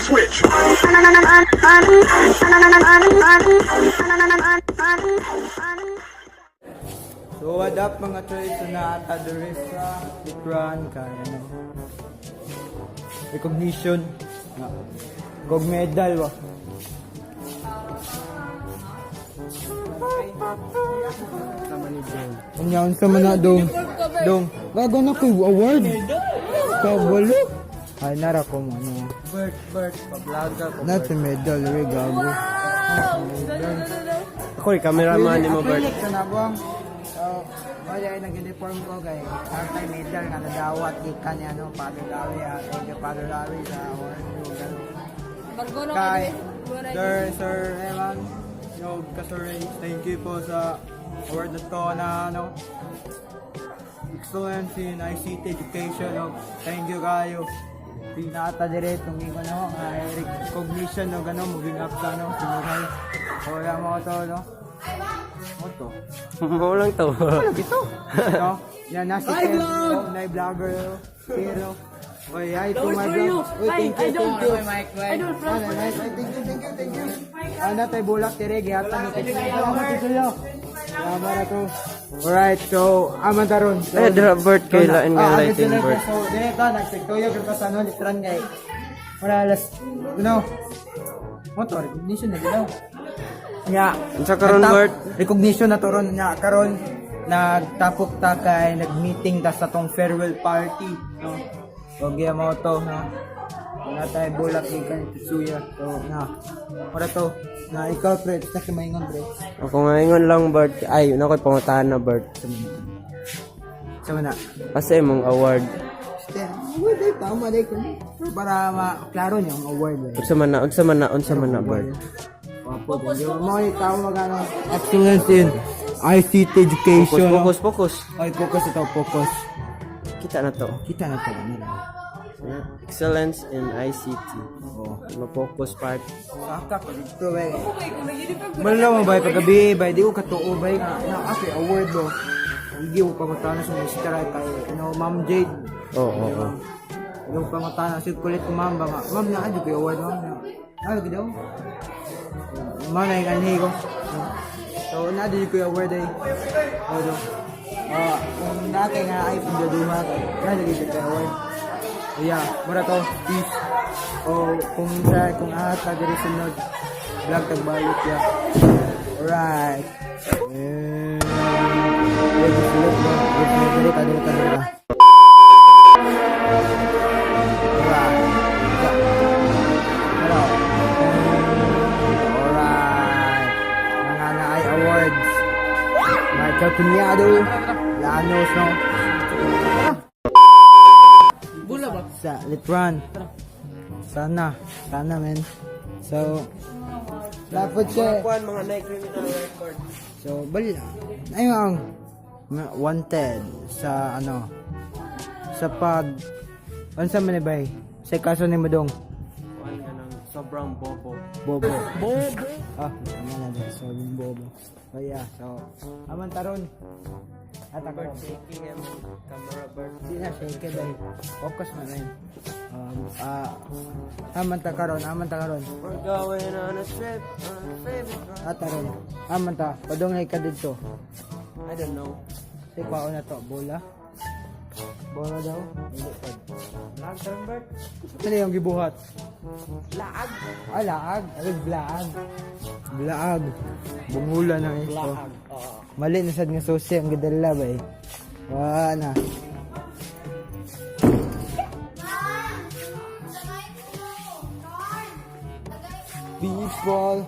switch. So what up, mga choy, so na ata diri sa Litran kay ano, recognition nga gold medal wa. Unya, unsa man na, dong? Dong, gago na ko award. Kabalo. Ay, nara ko mo ano. Bert, Bert, pa-vlog ako. Na si medal re gago. Ako, cameraman ni mo, Bert. Acrylic sa nabong. So, wala ay nag-uniform ko kay Tatay medal nga nadawat gikan ni ano, Father Larry, ah. Thank you, Father Larry, sa award mo gano. Kay Sir, Sir Eman, yo, ka Sir Ray, thank you po sa award na to na ano, excellence in ICT education. No? Thank you kayo. Pinata dire itong ingon no, nga recognition no gano, moving up sa no, sinuray. So, wala mo to no. Mo to. Mo lang to. Ano gito? No? Yan na si Ken. Na vlogger. Pero oy, hi to my vlog. Oy, thank you, thank you. Idol, thank you, thank you, thank you. Ano tayo bulak dire gihatan ni Salamat sa'yo. Salamat na to. Alright, so aman taron. So, Eh, dira, Bert, kay lain nga Ah, lighting, gusto Bert. So, dire ta nagsigtuyog ka sa ano litran kay para alas ano. Motor recognition na ginaw. Nya, Unsa karon, Bert? Recognition na to ron nya karon nagtapok ta kay nag-meeting ta sa tong farewell party, no. So giya mo to, no. Wala tayo bulak gikan Tetsuya. So na. Ora to. Na ikaw, pre, sa kimaingon, pre. Ako ngayon lang, Bert. Ay, yun ako'y pangutahan na, Bert. Sa mana. Kasi mong award. Este, award ay tama day ko. Pero para maklaro niyo ang award eh. Unsa man na, unsa man na, unsa man na, Bert. Wapo, thank you. Mo yung tao magano excellence in ICT education. Focus, focus, focus. Ay, focus ito, focus. Kita na to. Kita na to, ano lang. Excellence in ICT. Oo. Ma-focus part. Saka ko dito eh. Malo mo bay pagabi bay di ko katuo bay nga na ako award do. Hindi ko pangutana sa mister kay ano, Ma'am Jade. Oo. Yung pangutana si kulit ko, ma'am ba nga. Ma'am, na adyo ko award, ma'am. Ano gid daw? Ma'am na inganhi ko. So na adyo ko award ay. Oh do. Ah, kung dati nga ay pagdaduha na lagi ko award. Yeah, mura to. Peace. O kung sa kung ata diri sunod vlog tagbalot ya. Alright. Eh, wait, wait, wait, diri ta, diri ta, diri ta. Alright. Hello. Alright. Mga naay awards. Michael Cuñado. Lanos, no? Bula ba? Sa Litran. Sana. Sana, men. So, dapat siya. Kuan mga Nike criminal record. So, bali ayun ang mga wanted sa ano sa pag unsa man ni bay sa kaso ni Madong? Kuan ganang sobrang bobo. Bobo, bobo, ah, ano na din, sobrang bobo. So yeah, so aman taron at ako Bert, shaking em camera, Bert. Di na shake bay, focus man eh. Ah, aman ta karon, aman ta karon. We're going on a trip on a favorite ride. At taron aman ta padungay ka didto. I don't know. Say kwaon na to, bola. Bola daw. Dili pa. Lag karon, Bert. Ano yung gibuhat? Laag. Ah, laag. Ay, blaag. Blaag. Bungula na eh. So, Laag. Oo. mali na sad nga susi ang gidala ba eh. Wa na. Beach ball.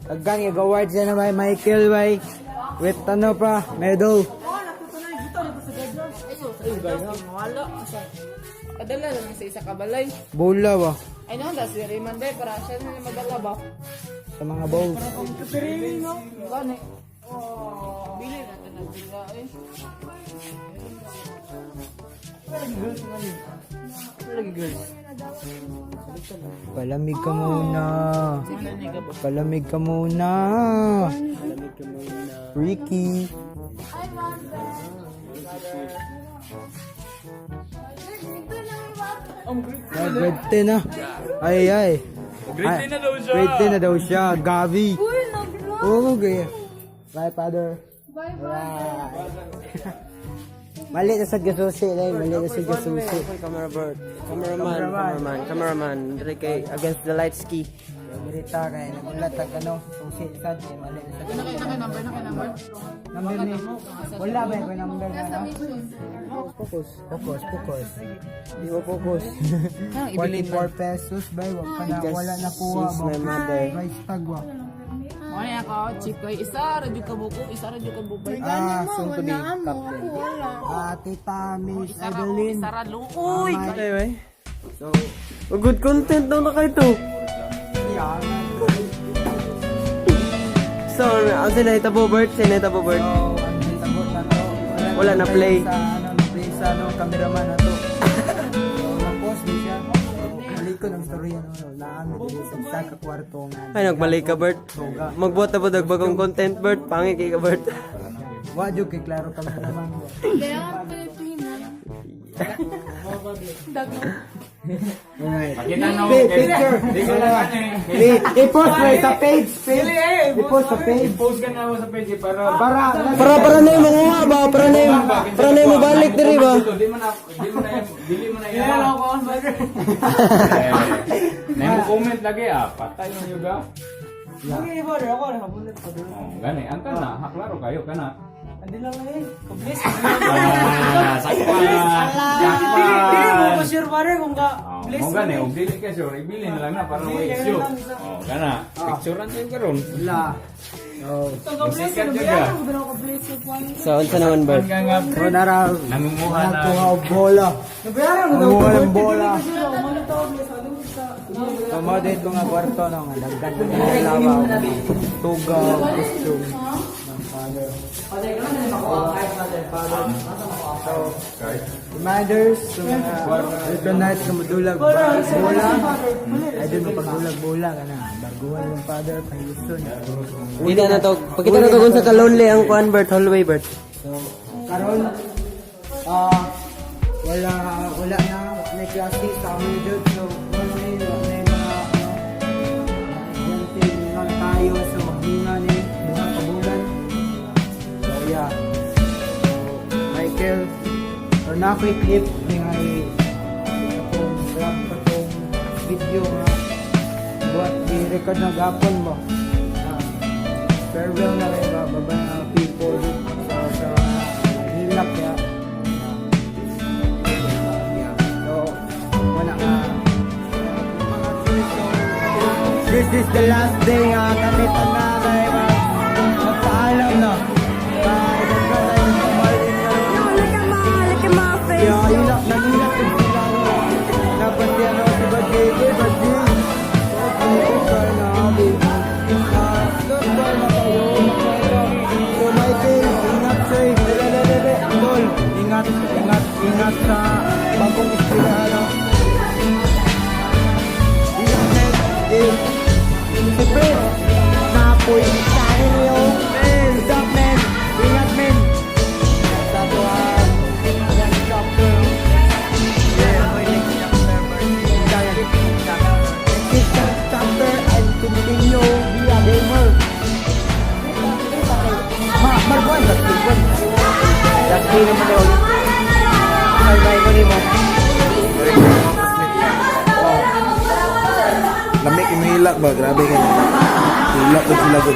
Aggang yung awards na naman Michael bay. With ano pa, medal. Wala. Padala lang sa isa ka balay. Bola ba? Ay no, das si Raymond bay para siya na madala ba. Sa mga balls. Gani. Oh, bili na ta nagbila eh. Palamig ka muna. Palamig ka muna. Lamig ka muna. Ricky. Grade 10 na. Ay, ay. Grade 10 na daw siya. Grade 10 na daw siya. Gabi. Uy, nag-vlog. Oo, okay. Bye, Father. Bye, bye. Mali na sa gasusi, eh. Mali na sa gasusi. Camera bird. Cameraman, cameraman, cameraman. Dire kay against the light ski. Dirita kay nagulat ang ano, susi sad kay mali na sa Naka number, naka number. Number ni. Wala ba yung number na? Nasa No? mission. Focus. Focus, focus. Di mo focus. 44 pesos ba? Wag pa na, wala na kuha Since my mother. Rice tagwa. Mo na ako, chikoy. Isa ra jud ka buko, isa ra jud ka bubay. Ah, soon to be Wala mo, captain. ako wala. Ah, Tita Miss Isa ra, Adeline. isa ra luoy. Anyway. So, Oh, good content daw na kayo to. yeah. So, ang sinahita po, Bert? Sinahita po, Bert? So, ang sagot na to. Wala na play. Sa, ano, na play sa ano, cameraman na to. So, na-post din siya. So, balik ko ng story ano, naami din sa isa ka kwarto nga. Ay, nagbalik ka, Bert. Magbuhat na po, dagbagong content, Bert. Pangit kay ka, Bert. Wa jud kay klaro cameraman. Kaya ang Pilipina. Dago. Alright. Pakita na Hey, picture. Di ko lang ano eh. I-post mo sa page, page. I-post sa page. I-post ka na ako sa page eh, para Para Para na yung mga ba? Para na yung mabalik diri ba? Di mo na, di mo na, dili mo na yan. Na mo comment lagi ah, patay mo juga. Yeah. Oh, gani, anta na, ha, klaro kayo kana. Andi lang eh. Ah, sakpan. Dili mo ko sure brother kung ka Oh, mo gani, og dili ka sure, ibili na lang na para way issue. Oh, kana, picturean tayo karon. Wala. So, Sikat juga. So, unsa naman, Bert? Nga nga so nara nangunguha na. Nakuha og bola. Nanguha ng bola. So, mo dito nga kwarto no nga dagdag ng bola ba. Tuga costume ng father. So, reminders sa mga return nights na madulag bola. Ay din mapagdulag bola ka na. Barguhan yung father pahiluson. Kita na to. Pakita na to kung sa ka-lonely ang kuan, Bert. Hallway, Bert. So, karon ah wala wala na wala na klase sa amin jud. So, wala na yung mga ano estudyante nga tayo so maghinga ni mga kabulan. So, yeah. So, Michael, so na ako'y clip ni ay akong grab katong video nga buhat i-record na gapon mo. Ah, farewell na kayo ba, babay na people sa hilak ya. Yeah. So, wala ka. This is the last day nga kami tanan ay magpaalam na. Bye. Look at my, look at my face. Yeah, ilak, nangilak yung sila. No. Dapat yan ako si Baji, si Baji. Goodbye na, baby. Ah, goodbye na kayo. So, Michael, ingat safe. Dele, dele, dele. Tol, ingat, ingat, ingat sa bagong eskwela, ano. Ingat, man. Eh, si Prince, napoy, sa inyo. Man, stop, man. Ingat, man. Sa tuwa, next chapter. Next chapter and continue be a gamer. Ma, Marbuan, last day one. Last day naman daw. Bye bye ko ni mo. Lamig imahilak ba? Grabe ka na. Hilak ko sila ko.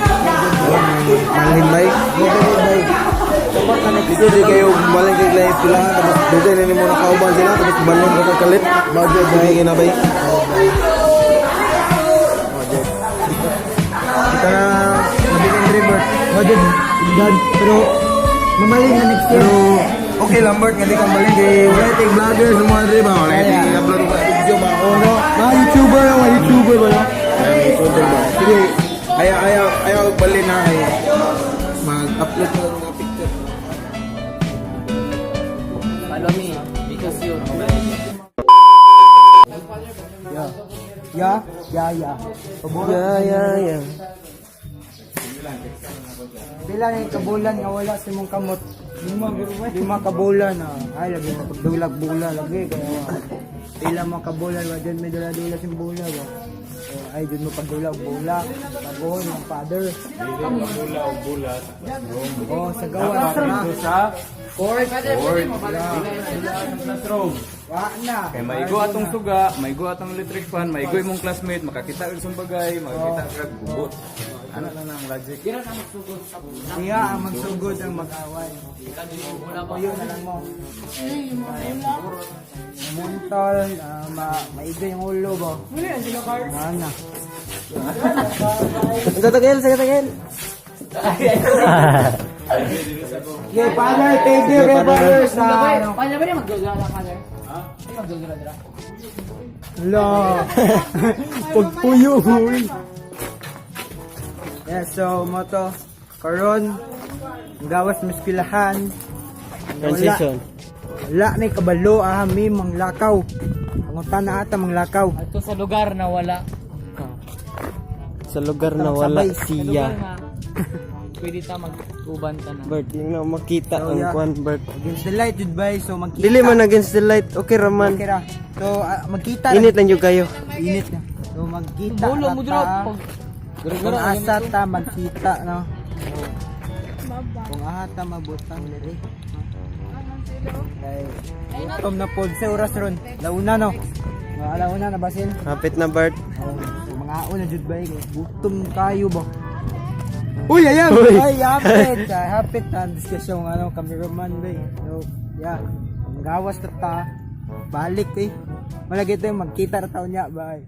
Malin bay. Bye. Dito di kayo balin kay lain sila. Tapos dugay na nimo nakauban sila. Tapos balon ka kalit. Bagay dugay ka na bay. Kita na mabigang river. Madud, God, pero mamaling na next year. Pero okay lang Bert, nga di kang balin kay wala ting vlogger sa mga dre ba? Wala ting upload mga video ba? Oo, no? Mga YouTuber, mga YouTuber ba, no? Ay, YouTuber ba? Sige, ayaw, ayaw, ayaw balin na ay mag-upload na ng mga picture. Follow me because you Yeah. Yeah, yeah, yeah. Pabuhat Yeah. Pila na yung kabulan nga wala sa imong kamot. Lima ka bola na. Ay, lagi mapagdulag bola lagi. Kaya, pila mga ka bola, wa dyan may dala-dula sing bola ba. Oh, ay, dyan mo pagdulag bola. Pagoon ng father. Dili mabula og bula sa classroom. Oh, sa gawa Dapat na. dito sa Court. board. Dili sila sa classroom. Wa na. Kay maigo atong suga, maigo atong electric fan, maigo imong classmate, makakita og bagay, makakita kag gubot. Ano lang ang logic? Diya ang magsugod ang mag-away. Puyo na lang mo. Muntol, maigo yung ulo ba? Wala na. Ang tatagil, sige tagil. Okay, father, thank you kay father sa ano. Paano ba niya magdudula ka, father? Ha? Magdudula dira. Hala. Pagpuyo, huy. Yeah, so mo to karon ang gawas maskilahan. Transition. Wala may kabalo ah mi manglakaw. Pangunta na ata manglakaw. Ato sa lugar na wala. Sa lugar na wala Sabay. Sa siya. lugar na pwede ta mag-uban ta na. Bert, yung na makita So, ang yeah. kwan, Bert. Against the light jud bay, so magkita. Dili man against the light, okay raman. Okay ra. So magkita. Init lang yung kayo. Init na. So magkita. Bulo mo ra drop. ta. Kung asa ta magkita no. Kung aha ta mabutang diri. Kay gutom na pod sa oras ron. Launa no. Mga alauna na basin. Hapit na, Bert. Oh, mga una jud bay kay gutom kayo ba. Uy, ayan! Uy. Ay, hapit! Ay, hapit na ang diskusyon ano, cameraman bay. So, yeah. Magawas na ta. Balik eh. Malagi ito yung magkita na taon niya, bay.